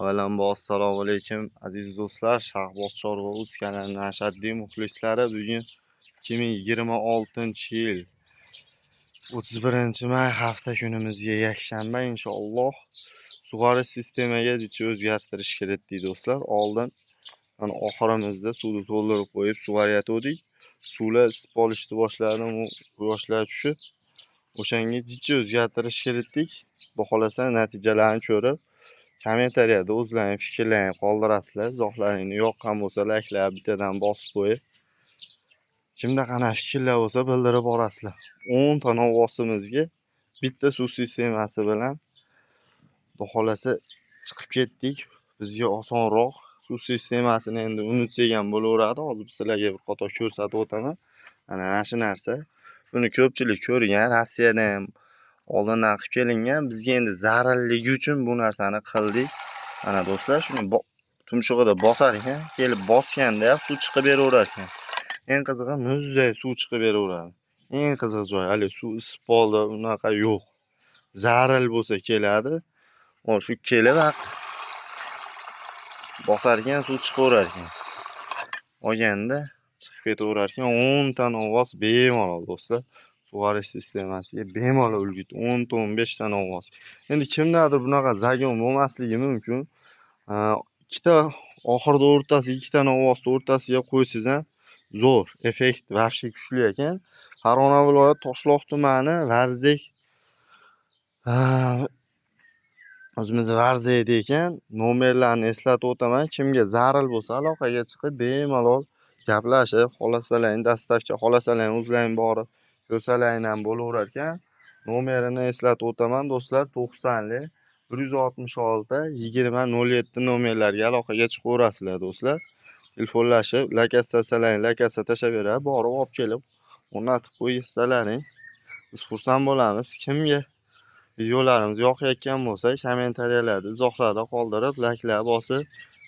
Avvalambor assalomu alaykum, aziz do'stlar. Shahboz Chorva o'z kanalining ashaddiy muxlislari. Bugun 2026-yil 31-may, hafta kunimizga yakshanba, inshaalloh. Sug'orish sistemaga jicha o'zgartirish kiritdik, do'stlar. Oldin mana oxirimizda suvni to'ldirib qo'yib sug'oryatuvdik. Suvlar isib qolishni boshladi, u quyoshlar tushib, o'shanga jicha o'zgartirish kiritdik. Xudo xohlasa, natijalarini ko'rib, kommentariyada o'zlaring fikrlaringni qoldirasizlar. Izohlaringni yoqqan bo'lsa, layklar bittadan bosib qo'yib, kimda qanaqa fikrlar bo'lsa, bildirib borasizlar. 10 ta novosimizga bitta suv sistemasi bilan, xudo xohlasa, chiqib ketdik. Bizga osonroq suv sistemasini endi unutsak ham bo'laveradi. Hozir sizlarga bir qator ko'rsatib o'taman. Mana shu narsa. Buni ko'pchilik ko'rgan, Rossiyada ham oldindan qilib kelingan. Bizga endi zararligi uchun bu narsani qildik. Mana, do'stlar, shuni tumshug'ida bosar ekan, kelib bosganda ham suv chiqib beraverar ekan. Eng qizig'i, muzday suv chiqib beraveradi. Eng qiziq joyi, hali suv isib qoldi, unaqa yo'q. Zaril bo'lsa keladi. Shu kelib bosar ekan, suv chiqaverar ekan. Olganda chiqib ketaverar ekan. 10 ta novvos bemalol, do'stlar. Sug'orish sistemasiga bemalol ulgurdi. 10 ta, 15 ta novvos. Endi kimdadir bunaqa zagon bo'lmasligi mumkin. Ikkita oxirida o'rtasiga, ikkita novvosni o'rtasiga qo'ysangiz ham zo'r, effekt вообще kuchli ekan. Farg'ona viloyati, Toshloq tumani, Varzek, o'zimizni Varzekda ekan. Nomerlarni eslatib o'taman. Kimga zaril bo'lsa, aloqaga chiqib, bemalol gaplashib, xohlasalaring доставка, xohlasalaring o'zlaring borib ko'rsalaring ham bo'laverar ekan. Nomerini eslatib o'taman, do'stlar: 90 166 20 07 nomerlarga aloqaga chiqaverasizlar, do'stlar. Telefonlashib, lokatsiyalaring, lokatsiya tashlab beradi, borib olib kelib o'rnatib qo'ysalaring, biz xursand bo'lamiz. Kimga videolarimiz yoqayotgan bo'lsa, kommentariyalarda, izohlarda qoldirib, layklar bosib,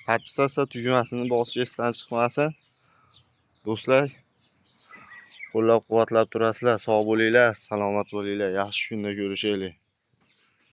подписаться tugmasini bosish esdan chiqmasin, do'stlar. Qo'llab quvvatlab turasizlar. Sog' bo'linglar, salomat bo'linglar, yaxshi kunda ko'rishaylik.